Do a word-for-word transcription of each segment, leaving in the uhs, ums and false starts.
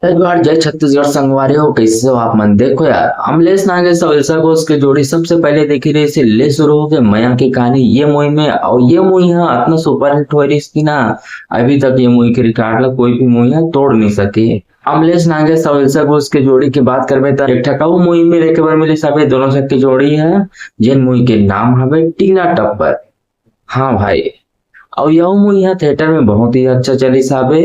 जय जोहार, जय छत्तीसगढ़ संगवारी हो, कैसे हो आप मन? देखो यार, अमलेश नागेश अउ इल्सा घोष के जोड़ी सबसे पहले देखी रहिस हे ले शुरू होके मया के कहानी ये मूवी में, अउ ये मूवी ह अतना सुपरहिट होए रहिस कि ना, अभी तक ये मूवी के रिकॉर्ड ला कोई भी मूवी ह तोड़ नहीं सके। अमलेश नागेश अउ इल्सा घोष के जोड़ी के बात करबे त एक ठक अउ मूवी में देखे बर मिलिस हाबे दोनों जन के जोड़ी ह, जेन मूवी के नाम हवे टीना टप्पर। हाँ भाई, अउ यह मूवी ह थिएटर में बहुत ही अच्छा चलिस हाबे।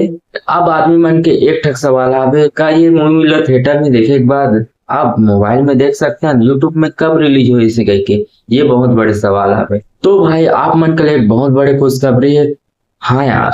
अब आदमी मन के एक ठक सवाल हाबे, का ये मूवी ला थिएटर में देखे के बाद आप मोबाइल में देख सकथन? YouTube में कब रिलीज होइस हे कहिके, ये बहुत बड़े सवाल हाबे। तो भाई, आप मन के लिए एक बहुत बड़े खुशखबरी हे। हाँ यार,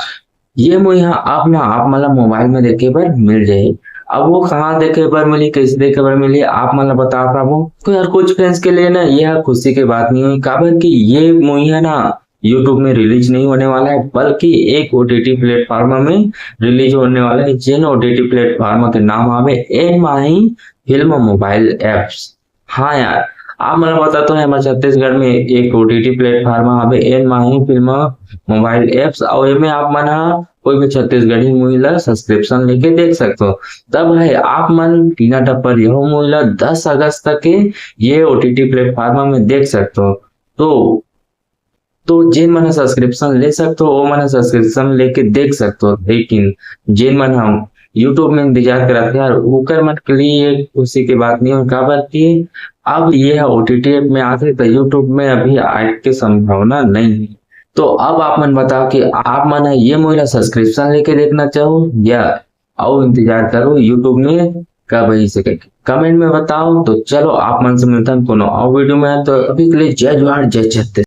ये मूवी ह आप ना, आप मन ला मोबाइल में देखे बर मिल जाही। अब वो कहाँ देखे बर मिली, कैसे देखे बर मिली, आप मन ला बता पाबो। तो यार, कुछ फैंस के लिए ना, ये ह खुशी के बात नहीं होही, काबर कि ये मूवी ह ना YouTube में रिलीज नहीं होने वाला है, बल्कि एक ओटीटी प्लेटफॉर्म में रिलीज होने वाला है, जेन ओटीटी प्लेटफॉर्म के नाम आवे एन माही फिल्म मोबाइल एप्स। हाँ यार, आप मन ला पता तो है, हमर छत्तीसगढ़ में एक ओटीटी प्लेटफॉर्म आवे एन माही फिल्म मोबाइल एप्स, अउ एमे आप मन ह कोई भी छत्तीसगढ़ी मूवी ला सब्सक्रिप्शन लेके देख सकते हो। तब है आप मन टीना टप्पर यह मूवी ला दस अगस्त तक के ये ओटीटी प्लेटफॉर्म में देख सकते हो। तो तो जेन मन ह सब्सक्रिप्शन ले सकते हो, वो मन ह सब्सक्रिप्शन लेके देख सकते हो, लेकिन जेन मन हम YouTube में इंतजार करत हे यार, ओकर मन के लिए ये खुशी के बात नहीं हो, काबर कि अब ये ओटीटी ऐप में आथे, तो YouTube में अभी आए के संभावना नहीं है। तो अब आप मन बताओ कि आप मन ह ये मूवी ला सब्सक्रिप्शन लेके देखना चाहो या अउ इंतजार करो YouTube में कब आही से करके कमेंट में बताओ। तो चलो, आप मन से मिलता हूँ कोनो और वीडियो में। तो अभी के लिए जय जोहार, जय छत्तीसगढ़।